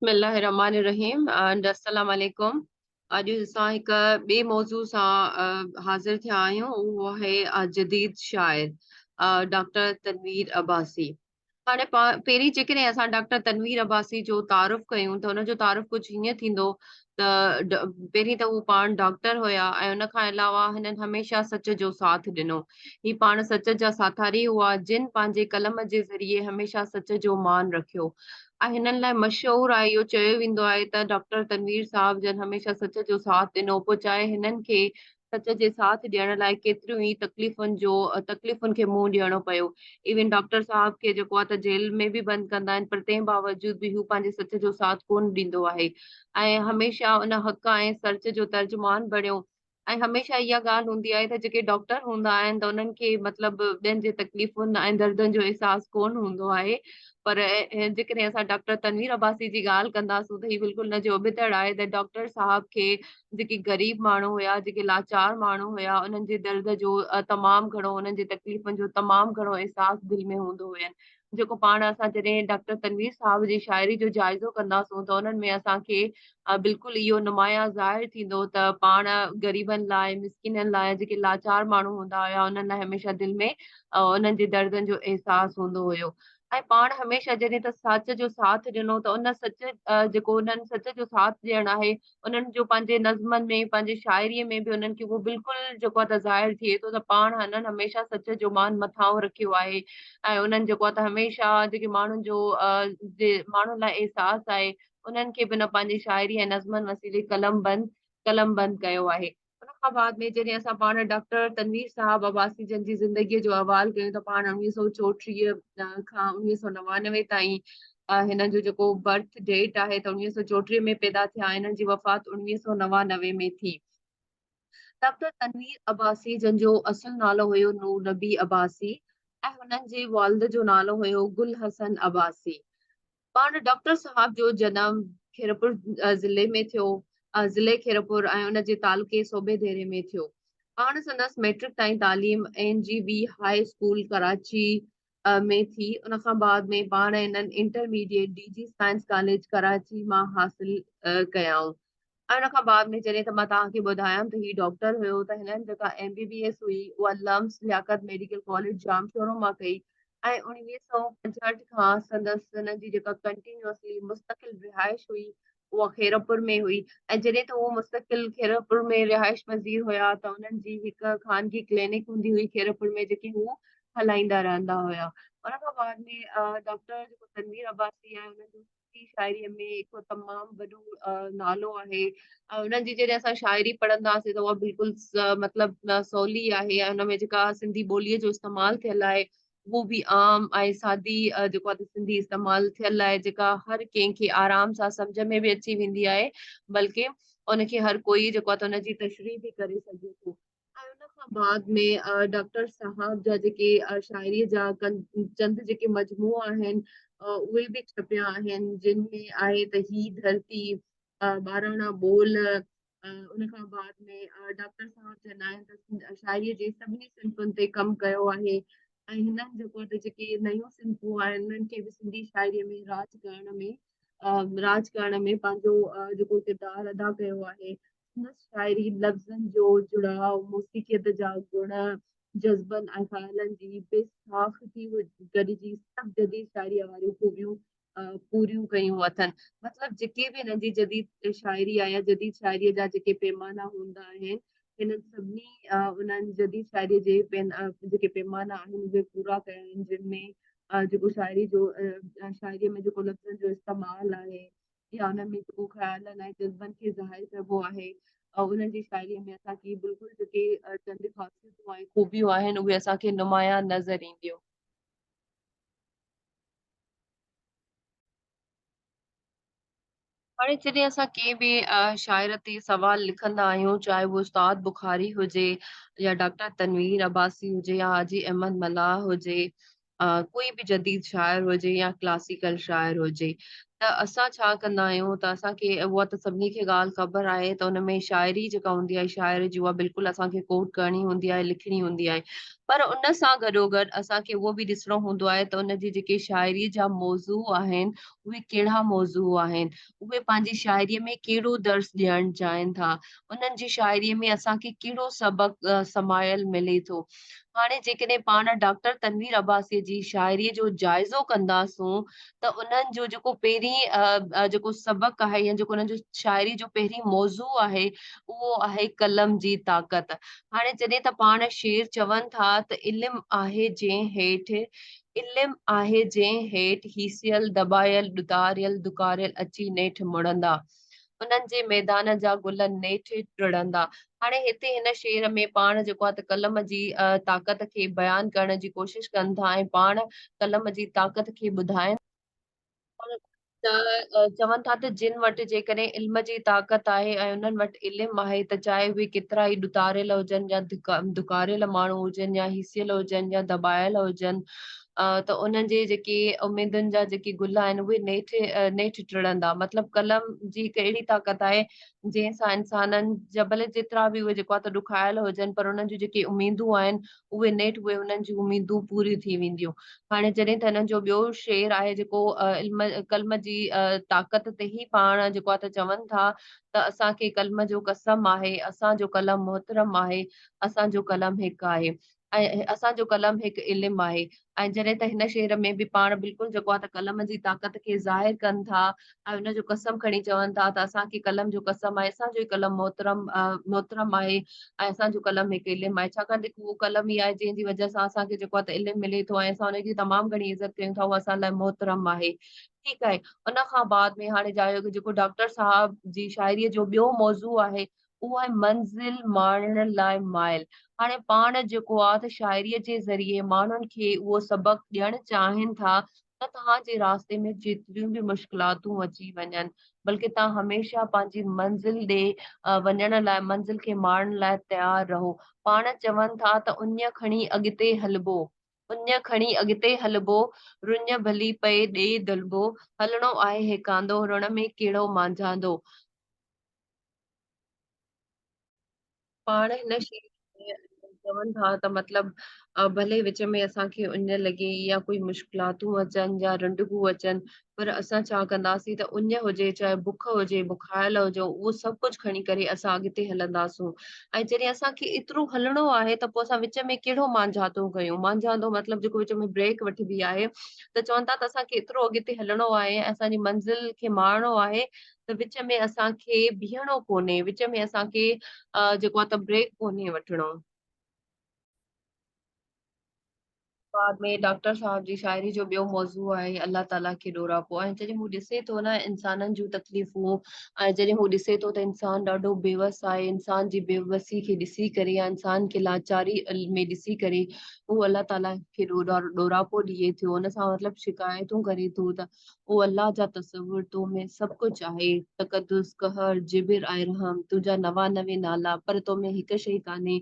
بسم الله الرحمٰن الرحيم and السلام عليڪم. اڄ اسان هڪ ٻئي موضوع سان حاضر ٿيا آهيون، اهو آهي جديد شاعر ڊاڪٽر تنوير عباسي. هاڻي پهرين جيڪڏهن اسان ڊاڪٽر تنوير عباسي جو تعارف ڪيون ته ان جو تعارف ڪجهه هيئن ٿيندو ته پهرين ته هو پاڻ ڊاڪٽر هيا ۽ ان کان علاوه هنن هميشه سچ جو ساٿ ڏنو. هي پاڻ سچ جا ساٿاري هئا، جن پنهنجي قلم جي ذريعي هميشه سچ جو مان رکيو. ۽ هنن لاء مشهور آهي، اهو چيو ويندو آهي ته ڊاڪٽر تنوير صاحب جن هميشه سچ جو ساٿ ڏنو، پوء چاهي هنن کي سچ جي ساٿ ڏيڻ لاء ڪيتريون ئي تڪليفن جو تڪليفن کي منهن ڏيڻو پيو. ايون ڊاڪٽر صاحب کي جيڪو آهي ته جيل ۾ به بند ڪندا آهن پر تنهن باوجود به هو پنهنجي سچ جو ساٿ ڪونه ڏيندو آهي ۽ هميشه ان حق ۽ سرچ جو ترجمان بڻيو. ۽ هميشه اها ڳالهه هوندي آهي ته جيڪي ڊاڪٽر هوندا آهن ته انهن کي مطلب ٻين جي تڪليفن ۽ دردن جو احساس ڪونه هوندو آهي پر جيڪڏهن اسان ڊاڪٽر تنوير عباسي جي ڳالهه ڪنداسون ته هي بلڪل ان جو ابتڙ آهي ته ڊاڪٽر صاحب کي جيڪي غريب ماڻهو هيا، جيڪي لاچار ماڻهو هيا، انهن جي درد جو تمام گهڻو، انهن جي تڪليفن جو تمام گهڻو احساس دل ۾ هوندو هين. جيڪو پاڻ اسان جڏهن ڊاڪٽر تنوير صاحب جي شاعري جو جائزو ڪنداسون ته انهن ۾ اسان کي بلڪل اهو نمايان ظاهر ٿيندو ته پاڻ غريبن لاء، مسڪينن لاء، جيڪي لاچار ماڻهو هوندا هيا انهن لاء هميشه دل ۾ انهن جي دردن جو احساس هوندو هيو ۽ پاڻ هميشه جڏهن ته سچ جو ساٿ ڏنو ته ان سچ جيڪو انهن سچ جو ساٿ ڏيڻ آهي انهن جو پنهنجي نظمن ۾ پنهنجي شاعريء ۾ به انهن کي اهو بلڪل جيڪو آهي ته ظاهر ٿئي ٿو ته پاڻ هنن هميشه سچ جو مان مٿانهون رکيو آهي ۽ انهن جيڪو آهي ته هميشه جيڪي ماڻهن جو جي ماڻهن لاء احساس آهي انهن کي به ان پنهنجي شاعري ۽ نظمن وسيلي قلمبند قلمبند ڪيو آهي. ان کان بعد ۾ جڏهن اسان پاڻ ڊاڪٽر تنوير صاحب عباسي جن جي زندگيء جو احوال ڪيون ته پاڻ 1934 کان 1999 تائين هنن جو جيڪو برٿ ڊيٽ آهي ته 1934 ۾ پيدا ٿيا، هنن جي وفات 1999 ۾ ٿي. ڊاڪٽر تنوير عباسي جن جو اصل نالو هيو نور نبي عباسي ۽ هنن جي والد جو نالو هيو گل حسن عباسي. پاڻ ڊاڪٽر صاحب جو جنم خيرپور ضلعي ۾ ٿيو، ضلعي خيرپور ۽ ان جي تعلقي صوبي ديري ۾ ٿيو. پاڻ سندس مئٽرڪ تائين تعليم N G V high school Karachi ۾ ٿي. ان کان بعد ۾ پاڻ هنن intermediate D G science college Karachi مان حاصل ڪيائون. ۽ ان کان بعد ۾ جڏهن ته مان توهان کي ٻڌايم ته هي ڊاڪٽر هيو ته هنن جيڪا ايم بي بي ايس هئي اها لمس لياقت ميڊيڪل ڪاليج ڄامشورو مان ڪئي ۽ 1965 کان سندس هنن جي جيڪا ڪنٽينيوسلي مستقل رهائش هئي اها خيرپور ۾ هئي ۽ جڏهن ته هو مستقل خيرپور ۾ رهائش پذير هيا ته انهن جي هڪ خانگي ڪلينڪ هوندي هئي خيرپور ۾ جيڪي هو هلائيندا رهندا هيا. ان کان بعد ۾ ڊاڪٽر جيڪو تنوير عباسي آهي انهن جو سنڌي شاعريء ۾ هڪ تمام وڏو نالو آهي ۽ انهن جي جڏهن اسان شاعري پڙهنداسين ته اها بلڪل مطلب سولي آهي ۽ ان ۾ جيڪا سنڌي ٻوليء جو استعمال ٿيل آهي اهو به عام ۽ سادي جيڪو آهي سنڌي استعمال ٿيل آهي جيڪا هر ڪنهن کي آرام سان سمجهه ۾ به اچي ويندي آهي بلڪه ان کي هر ڪوئي جيڪو آهي ته ان جي تشريح به ڪري سگهي ٿو. ۽ ان کان بعد ۾ ڊاڪٽر صاحب جا جيڪي شاعريء جا چند جيڪي مجموعا آهن اهي به ڇپيا آهن جن ۾ آهي ته هي ڌرتي، ٻاراڻا ٻول، ان کان بعد ۾ ڊاڪٽر صاحب جن آهن ته شاعريء جي سڀني صنفن تي ڪم ڪيو آهي ۽ هنن جيڪو ته جيڪي نيون صنفون آهن انهن کي به سنڌي شاعريء ۾ راڄ ڪرڻ ۾ راڄ ڪرڻ ۾ پنهنجو جيڪو ڪردار ادا ڪيو آهي. سندس شاعري لفظن جو جڙاء، موسيقيت جا گڻ، جذبن ۽ خيالن جي بي ساختي گڏجي سڀ جديد شاعريء واريون خوبيون پوريون ڪيون اٿن. مطلب جيڪي به هنن جي جديد شاعري آهي يا جديد شاعريء جا جيڪي پيمانا هوندا آهن، هنن سڀني انهن جديد شاعريء جي جيڪي پيمانا آهن اهي پورا ڪيا آهن، جن ۾ جيڪو شاعري جو شاعريء ۾ جيڪو لفظن جو استعمال آهي، يا انهن ۾ جيڪو خيالن ۽ جذبن کي ظاهر ڪبو آهي انهن جي شاعريء ۾ اسان کي بلڪل جيڪي چند خاصيتون ۽ خوبيون آهن اهي اسان کي نمايان نظر اينديون. هاڻي جڏهن اسان ڪنهن به شاعر تي سوال لکندا آهيون چاهي اهو استاد بخاري هجي يا ڊاڪٽر تنوير عباسي هجي يا حاجي احمد ملاح هجي، ڪوئي به جديد شاعر هجي يا ڪلاسيڪل شاعر هجي ته اسان ڇا ڪندا آهيون ته اسان کي اها ته سڀني کي ڳالهه خبر آهي ته ان ۾ شاعري جيڪا هوندي آهي شاعر جي اها بلڪل اسان کي ڪوٽ ڪرڻي هوندي آهي لکڻي هوندي آهي پر ان سان گڏوگڏ اسان کي اهو به ڏسڻو هوندو آهي ته ان جي جيڪي شاعري جا موضوع آهن اهي ڪهڙا موضوع آهن اهي پنهنجي شاعري ۾ ڪهڙو درس ڏيڻ چاهين ٿا انهن جي شاعري ۾ اسان کي ڪهڙو سبق سمايل ملي ٿو هاڻي جيڪڏهن پاڻ ڊاڪٽر تنوير عباسيء جي شاعريء جو جائزو ڪنداسون ته انهن جو جيڪو پهرين جيڪو سبق آهي يا جيڪو انهن جو شاعري جو پهرين موضوع آهي اهو آهي قلم جي طاقت. هاڻي جڏهن ته پاڻ شعر چون ٿا ته علم آهي جنهن هيٺ علم آهي جنهن هيٺ هيسيل، دٻايل، ڏتاريل، ڌڪاريل اچي نيٺ مڙندا. انهن جي ميدان جا گل نيٺ ٽڙندا. هاڻي هتي هن شعر ۾ پاڻ جيڪو آهي ته قلم جي طاقت کي بيان ڪرڻ جي ڪوشش ڪن ٿا ۽ پاڻ قلم جي طاقت کي ٻڌائين ته چون ٿا ته جن وٽ جيڪڏهن علم جي طاقت آهي ۽ انهن وٽ علم آهي ته چاهي اهي ڪيترا ئي ڏتاريل هجن يا ڌڪاريل ماڻهو هجن يا هيسيل هجن يا دٻايل هجن ته انهن جي جيڪي اميدن جا جيڪي گل آهن اهي نيٺ نيٺ ٽڙندا. مطلب قلم جي هڪ اهڙي طاقت آهي جنهن سان انسانن جا ڀلي جيترا به اهي جيڪو آهي ته ڏکايل هجن پر انهن جون جيڪي اميدون آهن اهي نيٺ اهي انهن جون اميدون پوريون ٿي وينديون. هاڻي جڏهن ته هنن جو ٻيو شعر آهي جيڪو علم قلم جي طاقت تي ئي پاڻ جيڪو آهي ته چون ٿا ته اسان کي قلم جو قسم آهي، اسان جو قلم محترم آهي، اسان جو قلم هڪ آهي. ۽ اسان جو قلم هڪ علم آهي ۽ جڏهن ته هن شعر ۾ به پاڻ بلڪل جيڪو آهي ته قلم جي طاقت کي ظاهر ڪن ٿا ۽ ان جو قسم کڻي چون ٿا ته اسان کي قلم جو قسم آهي اسان جو قلم محترم محترم آهي ۽ اسان جو قلم هڪ علم آهي ڇاڪاڻ ته اهو قلم ئي آهي جنهن جي وجه سان اسان کي جيڪو آهي ته علم ملي ٿو ۽ اسان ان جي تمام گهڻي عزت ڪيون ٿا اهو اسان لاء محترم آهي ٺيڪ آهي ان کان بعد ۾ هاڻي جايو جيڪو ڊاڪٽر صاحب جي شاعري جو ٻيو موضوع آهي اهو آهي منزل ماڻڻ لاء مائل. هاڻي پاڻ جيڪو آ ته شاعريء جي ذريعي ماڻهن کي اهو سبق ڏيڻ چاهين ٿا ته توهان جي راستي ۾ جيتريون به مشڪلاتون اچي وڃن بلڪه توهان هميشه پنهنجي منزل ڏي وڃڻ لاء منزل کي ماڻڻ لاء تيار رهو. پاڻ چون ٿا ته اڃ کڻي اڳتي هلبو. اڃ کڻي اڳتي هلبو، رڃ ڀلي پئي ڏي دلبو، هلڻو آهي هيڪاندو، رڻ ۾ ڪهڙو مانجهاندو. پاڻ هن شعر ۾ چون ٿا ته مطلب ڀلي وچ ۾ اسان کي اڃ لڳي يا ڪوئي مشڪلاتون اچن يا رنڊڪون اچن پر اسان ڇا ڪنداسين ته اڃ هجي چاهي بک هجي بکايل هجون اهو سڀ ڪجهه کڻي ڪري اسان اڳتي هلنداسون ۽ جڏهن اسان کي ايترو هلڻو آهي ته پوء اسان وچ ۾ ڪهڙو مانجهاتو ڪيون مانجهاندو مطلب جيڪو وچ ۾ بريڪ وٺبي آهي ته چون ٿا ته اسان کي ايترو اڳتي هلڻو آهي ۽ اسان جي منزل کي ماڻڻو آهي ته وچ ۾ اسان کي بيهڻو ڪونهي، وچ ۾ اسان کي جيڪو آهي ته بريڪ ڪونهي وٺڻو. بعد ۾ ڊاڪٽر صاحب جي شاعري جو ٻيو موضوع آهي الله تعاليٰ کي ڏوراپو ۽ جڏهن هو ڏسي ٿو نه انسانن جون تڪليفون ۽ جڏهن هو ڏسي ٿو ته انسان ڏاڍو بيوس آهي انسان جي بيوسي کي ڏسي ڪري يا انسان کي لاچاري ۾ ڏسي ڪري هو الله تعاليٰ کي ڏوراپو ڏئي ٿو ان سان مطلب شڪايتون ڪري ٿو ته او الله جا تصور تو ۾ سڀ ڪجهه آهي، تقدس، قهر، جبر ۽ رحم، تنهنجا 99 نالا، پر تو ۾ هڪ شيء ڪانهي،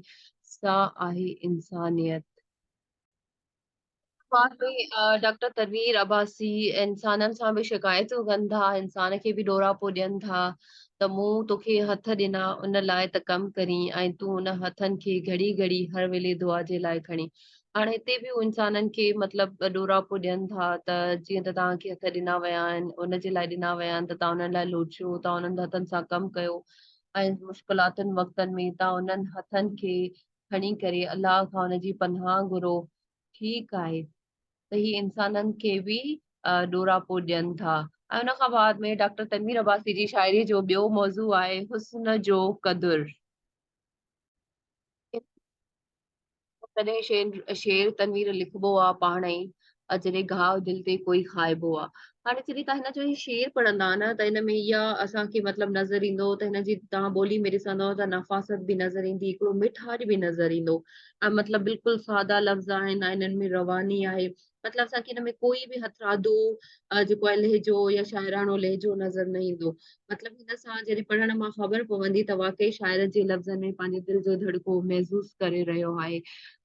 سا آهي انسانيت. بعد ۾ ڊاڪٽر تنوير عباسي انسانن سان به شڪايتون ڪن ٿا، انسان کي به ڏوراپو ڏين ٿا ته مون توکي هٿ ڏنا ان لاء ته ڪم ڪرين ۽ تون ان هٿن کي گهڙي گهڙي هر ويلي دعا جي لاء کڻين. هاڻي هتي به هو انسانن کي مطلب ڏوراپو ڏين ٿا ته جيئن ته توهان کي هٿ ڏنا ويا آهن ان جي لاء ڏنا ويا آهن ته توهان انهن لاء لوچيو توهان انهن هٿن سان ڪم ڪيو ۽ مشڪلاتن وقتن ۾ توهان انهن هٿن کي کڻي ڪري الله کان ان جي پناهه گهرو ٺيڪ آهي ته هي انسانن کي به ڏوراپو ڏين ٿا ۽ ان کان بعد ۾ ڊاڪٽر تنوير عباسي جي شاعري جو ٻيو موضوع آهي حسن جو قدر. تڏهن شعر تنوير لکبو آ پاڻ ئي جڏهن گهاء دل تي ڪوئي کائبو آ. هاڻي جڏهن توهان هن جو هي شعر پڙهندا نه ته هن ۾ اها اسان کي مطلب نظر ايندو ته هن جي توهان ٻولي ۾ ڏسندؤ ته نفاست به نظر ايندي هڪڙو مٺاڄ به نظر ايندو ۽ مطلب بلڪل سادا لفظ آهن ۽ هنن ۾ رواني آهي. مطلب اسان کي هن ۾ ڪوئي به هٿرادو جيڪو آهي لهجو يا شاعراڻو لهجو نظر نه ايندو. مطلب هن سان جڏهن پڙهڻ مان خبر پوندي ته واقعي شاعر جي لفظن ۾ پنهنجي دل جو ڌڙڪو محسوس ڪري رهيو آهي.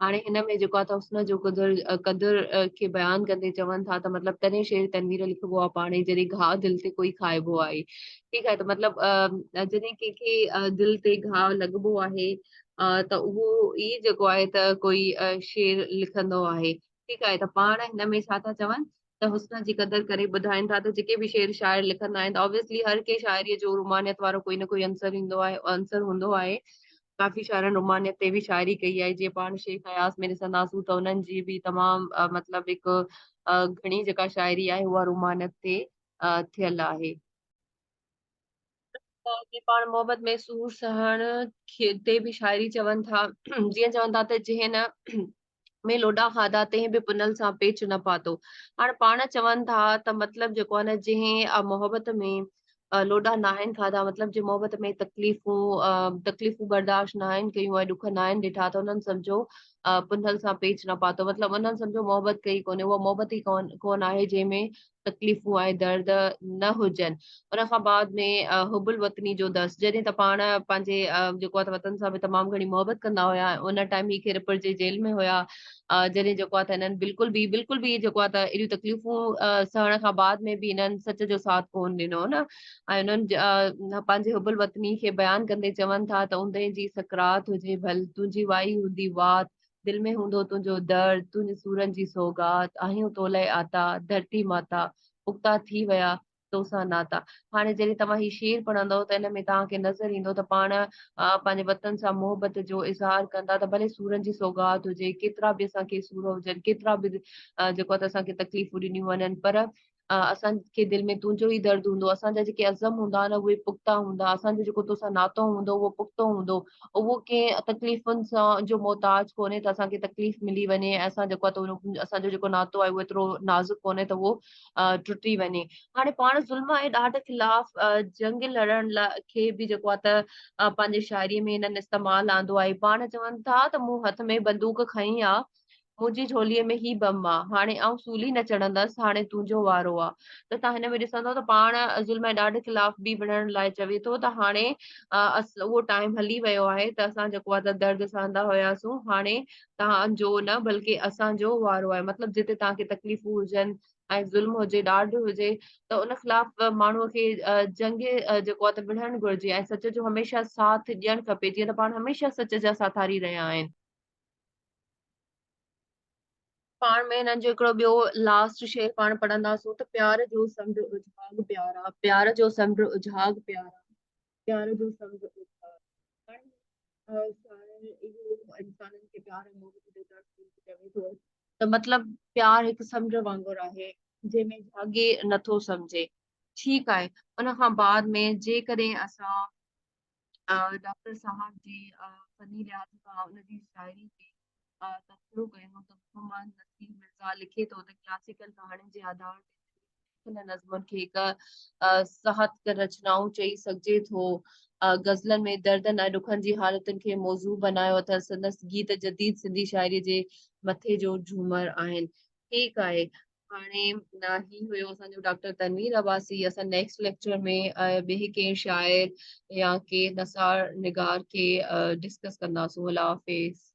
هاڻي هن ۾ جيڪو آهي ته حسن جو قدر قدر کي بيان ڪندي چون ٿا ته مطلب تڏهن شعر تنوير لکبو آهي پاڻ ئي جڏهن گهاء دل تي ڪوئي کائبو آهي. ٺيڪ آهي ته مطلب جڏهن ڪنهن کي دل تي گهاء لڳبو آهي ته اهو ئي جيڪو آهي ته ڪوئي شعر لکندو آهي. ٺيڪ آهي ته پاڻ هن ۾ ڇا ٿا چون ته حسن جي قدر ڪري ٻڌائين ٿا ته جيڪي به شعر شاعر لکندا آهن ته آبويسلي هر ڪنهن شاعريء جو رومانيت وارو ڪوئي نه ڪوئي عنصر ايندو آهي عنصر هوندو آهي ڪافي شاعرن رومانيت تي به شاعري ڪئي آهي جيئن پاڻ شيخ اياز ۾ ڏسنداسون ته انهن جي به تمام مطلب هڪ گهڻي جيڪا شاعري آهي اها رومانيت تي ٿيل آهي. ڪي پاڻ محبت ۾ سور سهڻ تي به شاعري چون ٿا جيئن چون ٿا ته جنهن نه ۾ لوڏا کاڌا تنهن به پنهل سان پيچ نه پاتو هاڻ پاڻ چون ٿا ته مطلب جيڪو آهي نه جنهن محبت ۾ لوڏا ناهن کاڌا مطلب جي محبت ۾ تڪليفون تڪليفون برداشت ناهن ڪيون ۽ ڏک ناهن ڏٺا ته انهن سمجهو پنهل سان پيچ نه پاتو مطلب انهن سمجهو محبت ڪئي ڪونهي اها محبت ئي ڪونه آهي جنهن ۾ تڪليفون ۽ درد نه هجن. ان کان بعد ۾ حب الوطني جو درس جڏهن ته پاڻ پنهنجي جيڪو آهي ته وطن سان به تمام گهڻي محبت ڪندا هيا ۽ ان ٽائيم هي خيرپور جي جيل ۾ هيا جڏهن جيڪو آهي ته هنن بلڪل به بلڪل به جيڪو آهي ته ايڏيون تڪليفون سهڻ کان بعد ۾ به هنن سچ جو ساٿ ڪون ڏنو نه ۽ انهن پنهنجي حب الوطني کي بيان ڪندي چون ٿا ته اوندهه جي سڪرات هجي ڀل تنهنجي وائي هوندي وات دل ۾ هوندو تنهنجو درد، تنهنجي سورن جي سوغات، آهيون تولئه آتا، ڌرتي ماتا، پختا ٿي ويا توسان ناتا. هاڻي جڏهن توهان هي شعر پڙهندؤ ته ان ۾ توهان کي نظر ايندو ته پاڻ پنهنجي وطن سان محبت جو اظهار ڪن ٿا ته ڀلي سورن جي سوغات هجي، ڪيترا به اسان کي سور هجن، ڪيترا به جيڪو آهي ته اسان کي تڪليفون ڏنيون وڃن پر اسان کي دل ۾ تنهنجو ئي درد هوندو، اسان جا جيڪي عزم هوندا نه اهي پختا هوندا، اسان جو جيڪو توسان ناتو هوندو اهو پختو هوندو، اهو ڪنهن تڪليفن سان جو محتاج ڪونهي ته اسان کي تڪليف ملي وڃي ۽ اسان جيڪو آهي اسان جو جيڪو ناتو آهي اهو ايترو نازڪ ڪونهي ته اهو ٽٽي وڃي. هاڻي پاڻ ظلم ۽ ڏاڍ خلاف جنگ لڙڻ لاء کي به جيڪو آهي ته پنهنجي شاعري ۾ هنن استعمال آندو آهي. پاڻ چون ٿا ته مون هٿ ۾ بندوق کنئي آ منهنجي جهوليء ۾ هي بم آ، هاڻي آئون سولي نه چڙهندس، هاڻي تنهنجو وارو آ. ته توهان هن ۾ ڏسندؤ ته پاڻ ظلم ۽ ڏاڍ خلاف به وڙهڻ لاء چوي ٿو ته هاڻي اهو ٽائيم هلي ويو آهي ته اسان جيڪو آ ته درد سهندا هياسون، هاڻي توهان جو نه بلڪه اسان جو وارو آهي. مطلب جتي توهان کي تڪليفون هجن ۽ ظلم هجي، ڏاڍ هجي ته ان خلاف ماڻهوء کي جنگ جيڪو آ ته وڙهڻ گهرجي ۽ سچ جو هميشه ساٿ ڏيڻ کپي، جيئن ته پاڻ هميشه سچ جا ساٿاري رهيا آهن. پاڻ ۾ هنن جو هڪڙو ٻيو لاسٽ شعر پاڻ پڙهنداسون ته پيار جو سمنڊ اجهاڳ پيارا، پيار جو سمنڊ اجهاڳ پيارا، پيار جو سمنڊ اجهاڳ. هاڻي شاعر اهو انسانن کي پيار ۽ محبت جو درس ڏيندي چوي ٿو ته مطلب پيار هڪ سمنڊ وانگر آهي جنهن ۾ جهاڳي نٿو سمجهي. ٺيڪ آهي ان کان بعد ۾ جيڪڏهن اسان ڊاڪٽر صاحب جي فني لحاظ کان ان جي شاعري تي تبصرو ڪيو ته محمد نصير مرزا لکي ٿو ته ڪلاسيڪل ڪهاڻين جي آڌار تي لکيل نظمن کي هڪ ساهتڪ رچنائون چئي سگهجي ٿو. غزلن ۾ دردن ۽ ڏکن جي حالتن کي موضوع بنايو اٿس. سندس گيت جديد سنڌي شاعري جي مٿي جو جهومر آهن. ٺيڪ آهي. هاڻي هي هيو اسان جو ڊاڪٽر تنوير عباسي اسان نيڪسٽ ليڪچر ۾ ٻئي ڪنهن شاعر يا ڪنهن نثار نگار کي ڊسڪس ڪنداسون الله حافظ.